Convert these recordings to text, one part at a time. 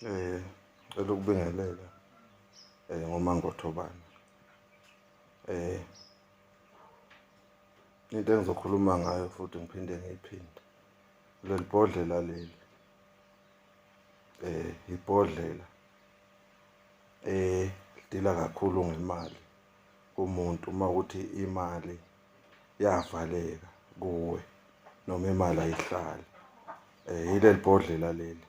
Ngicela ukubingelela ngoMangothobana. Into engizokhuluma ngayo futhi ngiphinde ngiyiphinde, leli bhodlela leli ibhodlela elidila kakhulu ngemali kumuntu uma kuwukuthi imali yavaleka kuwe noma imali ayihlali. Yileli bhodlela leli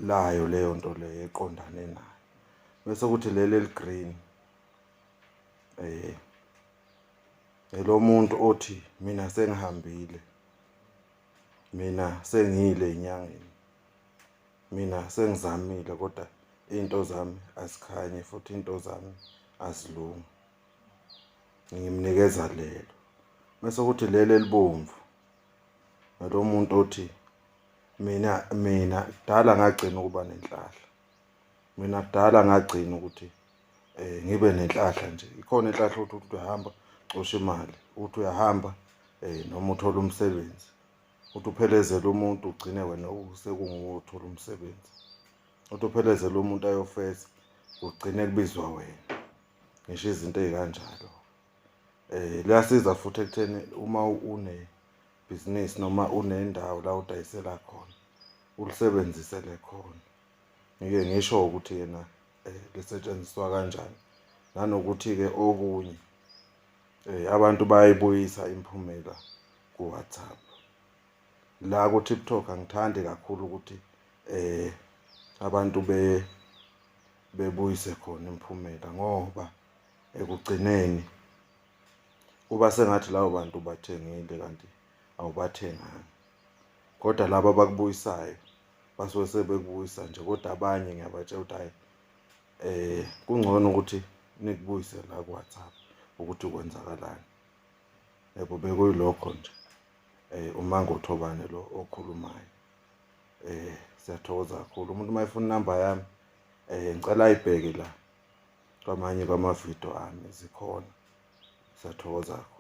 layo leyo nto leyo eqondane nayo. Bese kuthi leli eli-green elomuntu othi mina sengihambile, mina sengiyile ey'nyangeni, mina sengizamile kodwa iy'nto zami azikhanyi futhi iy'nto zami azilungi. Ngimnikeza lelo. Mese kuthi leli elibomvu nalomuntu othi mina kudala ngagcina ukuba nenhlahla. Mina kudala ngagcina ukuthi ngibe nenhlahla nje. Ikhona inhlahla ukuthi uyahamba ucoshe imali, uthi uyahamba noma uthole umsebenzi, uthi uphelezele umuntu ugcine wena sekunguwe othola umsebenzi. Uthi uphelezele umuntu ayofesa kugcine kubizwa wena. Ngisho izinto ey'kanjalo. Liyasiza futhi ekutheni uma unebhizinisi noma unendawo la udayisela khona, ulisebenzisele khona. Ngike ngisho ukuthi yena lisetshenziswa kanjani. Nanokuthi-ke okunye abantu bayayibuyisa imiphumela ku-WhatsApp. La ku-TikTok angithandi kakhulu ukuthi abantu bebuyise khona imiphumela ngoba ekugcineni kuba sengathi labo bantu ubathengile kanti awubathenganga. Kodwa laba abakubuyisayo basuke sebekubuyisa nje, kodwa abanye ngiyabatshela ukuthi hhayi kungcono ukuthi nikubuyise la ku-WhatsApp ukuthi kwenzakalani. Yebo, bekuyilokho nje uMangothobane lo okhulumayo. Siyathokoza kakhulu. Umuntu uma efuna inamba yami ngicela ayibheke la kwamanye kwamavidiyo ami zikhona. Siyathokoza kakhulu.